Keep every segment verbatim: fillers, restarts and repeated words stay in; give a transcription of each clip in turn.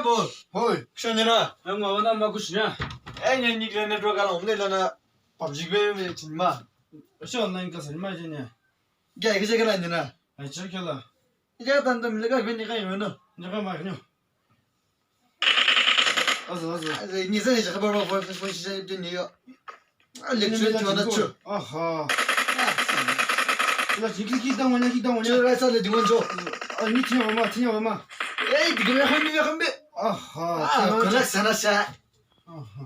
Hoi, kushani na? Ai, ngwa wana ma kushina. Ai, ni ni le network ala umle lana PUBG be be chinma. Sho online ka sanma jene. Ga ga ga la ni na. Ai, chakela. Ga tan tan le ga be ni ga yo no. Ni ga ma ni. Azo, azo. Azo, ni zai je khabar ma phone, phone shi je ni yo. Lecture tu ana chu. Aha. La ki ki dang wani, ki dang wani. Chu rai sa le ding wan jo. Ah, ni tinya ma, tinya ma. Ei, digi me khambi, me khambi. Aha. Ah, collect sana sa. Aha.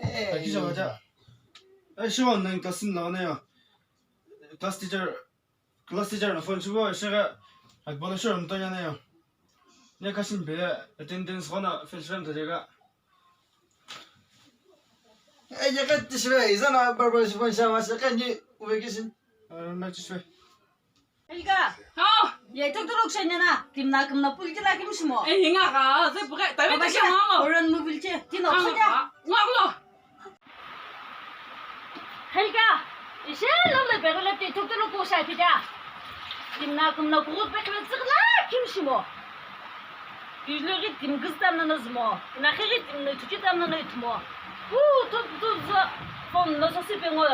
Ei. Aki jawa ja. Ai, shi wan nang kasin la na ya. Class teacher, class teacher na phone chubo, shi ga. Ak bala shi ram ta ya na ya. Ne kasin be attendance gona fail ram ta ga. Ejaka tishwe, izana barbar shifan shama shaka ni vacation. Arana tishwe. Helga. Ha. Ye tok tok shanya na. Kimna kimna pul kila kim shimo. Eh, hinga ga, ze buga, tabe ta shamo. Oran mu bil che. Tino khaja. Ngaklo. Helga. Ishe lo le bego le tok tok ko sha pida. Kimna kimna kugut pe kime tsigla kim shimo. Tijlughi timi kizü tamna no zumo, inakughi timi no chuchu tamna no ithimo. Uu, tu, tu, zu, phone no sosi pengo,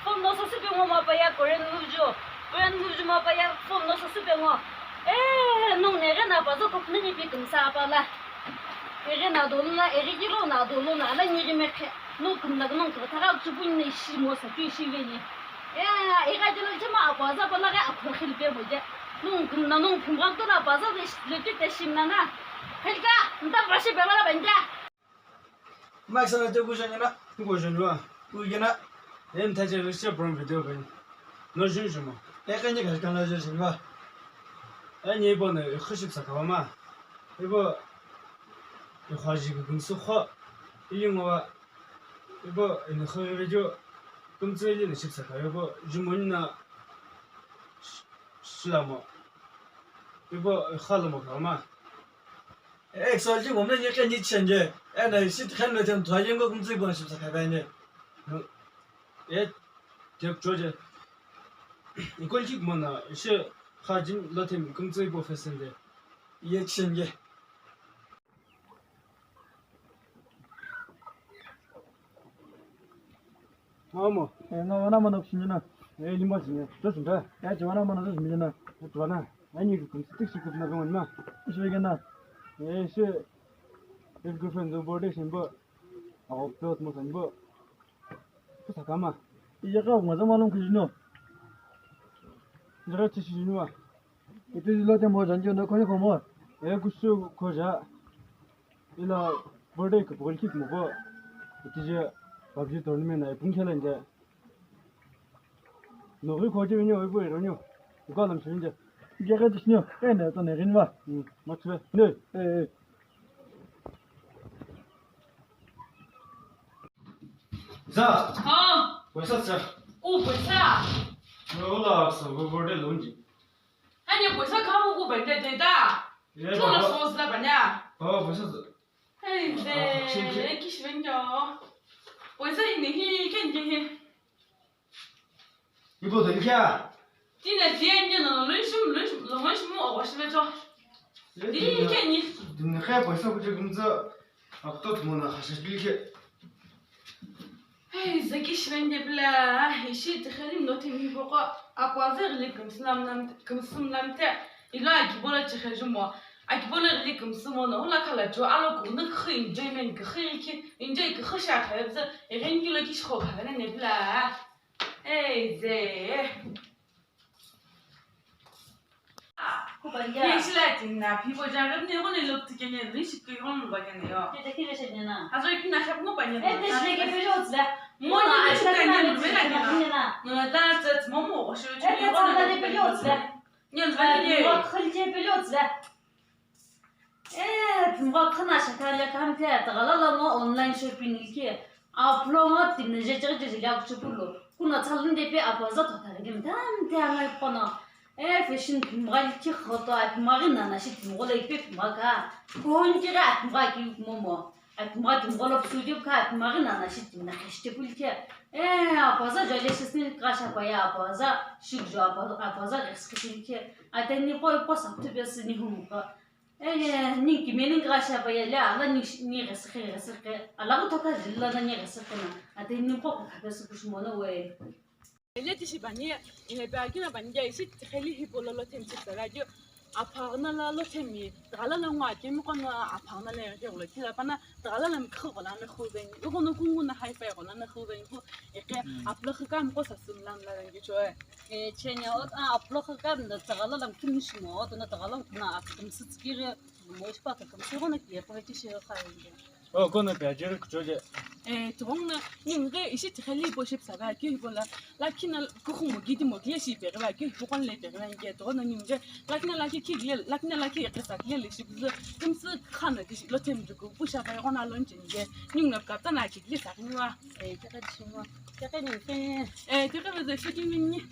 phone no sosi pengo mapa ya Korean movie ju, Korean movie ju mapa ya phone no sosi pengo. Eh, nung nere na pa zo kokni ni pi kümsa pa la. Ere na dolu na, ere kilo na dolu na, ala niri mekhe. Nung kümna nung kümtha ka chupu ni shimo sa tu shi veni. Eh, ira jelo jema apa za pa la ga apa khil pe mo je. Nung kümna nung phimghak to na baza de leti te shimna na. Helga, nta bashi beba la benda. Max na te kuja na. Kuja na. Kuja na. Em ta je rishe prom video ben. No jun juma. E ka ni ka kan la je juma. E ni bo na khiship sa ka ma. E bo e khaji gu gun su kho. Ili ngo wa. E bo ni kho video. Kum tse ni ship sa ka. E bo jumon na. Shilamo. Ibo khalamo kama. Exol ji gomna ni khe ni chenge. Ena ishi khen me ten thwa yengo kumtsi bon ship sa khabe ne. E tep choje. Ikol chik mona she khajim lotem kumtsi bo fesende. Ye chenge. Mama. Eh, na wana mana kusinjina. Eh, limba sinye. Tosunta. Eh, wana mana tosunjina. Tuana. Ani ku kumsi tiksi kupna gona. Ishe gena. Eh, she. If girlfriend zo birthday shimbo. Ago plot mo sanbo. Kusakama. Iya ka ngwa zama long kujino. Jira tisi jinwa. Iti jilo te mo janjo no khoni khomo. E kusu khoja. Ila birthday ko bol kik mo bo. Iti je PUBG tournament ai pung khela nje. No ri khoje ni oi bo ro nyo. Ko lam shin je. Je ga dis nyo. E ne to ne rin wa. Hmm. Machwe. Ne. Eh, eh. Za. Ha. Paisa cha. O paisa. No la sa bo bo de lonji. Ani paisa kha mo ko bende de da. Ye. Chona baba. Sos la banya. Oh, paisa za. Hey, de. Ah, thank you. Kish bendo. Paisa hi ni hi ken ke hi. Ibo de kya? Tina tiyan de no lo shim lo shim lo shim mo wa shim to. Di ke ni. Din khe paisa ko je gumza. Akto mo na khasha bil ke. Hey, zaki shvende bla. Ishi te khalim no te mi boko. Akwa ze gli kum slam nam kum slam te. Ilo aki bola che khajumo. Aki bola gli kum sumo no la khala jo alo kum no khe enjoyment khe khe enjoy khe sha kha ze. Egen kilo kish kho kha ne bla. Ei, ze. Kubanya. Ye shila tinna, pibo jagat ne gone lok tikene, ri shik ke gone ba kene yo. Kete kile shene na. Azo ikin na shap mo banya. E, te shile ke pele otsla. Mo na ashka na, mo na ashka na. No na ta tsat mo mo, o shiro. E, te tsanda ne pele otsla. Nyen ba ne. Mo khil ke pele otsla. Ee, phimgha khana shakha le khamthe, taghala lamo online shopping ilke. Aplo ngo timne je chiri chiri yak chupulo. Kuna thalun de pe apaza thotha de mthan te angai kono. Ee, fashion phimgha ilke khoto, aphimgha ghi nana shi phimgha le ipe phimgha kha. Khon kire aphimgha ki momo. Aphimgha phimgha lo psu ju kha, aphimgha ghi nana shi timne khesh chupulke. Ee, apaza jale shisni kasha paya apaza, shik jo apa-, apaza ghis khishilke. Atani koi po saptu pe sini humuka. Eye, ningu kimiye ningu ghashapeye, le ala ningu shi-, ningu ghasüqhi, ghasüqhi. Ala ghutoka jililana ningu ghasüqhina. Ate ningu qo khapesü kushimono we. Ele tishi bani, ine pe akina bani ja ishi tikheli hipau lo lothemi shi tsala jo. Aphagna la lothemi, tighala la ngwa kemi kono aphagna la yaghi ghulo thila pana, tighala la mikhu ghola na khuveni. Ighono kungu na hi-fi ghola na khuveni pu, eke aplokha kam ko sasum lam la rangi choe. E, chenya ot, a, aplokha kam na tighala la mikhu mishimo, ot na tighala la mikhu na atum sitskiri, mo ishi pa atum si ghono kiye pa tishi kha rangi. O, kono pe ajeri kuchoje. E, tighono, ningu ishi tikheli hipau shi psa ba, keu hipau la, lakhi na kukhumo gidi mo kile shi peghi ba, keu hipau kono le peghi ba nge, tighono ningu je, lakhi na lakhi khi kile, lakhi na lakhi kisa kile le shi buzu, kimsi khana di shi lothemi juku, pusha ba ghono alon chinge, ningu na kapta na khi kile sa kini wa. E, teka di shi mo, teka ningu pe. E, teka be ze shi kini ni.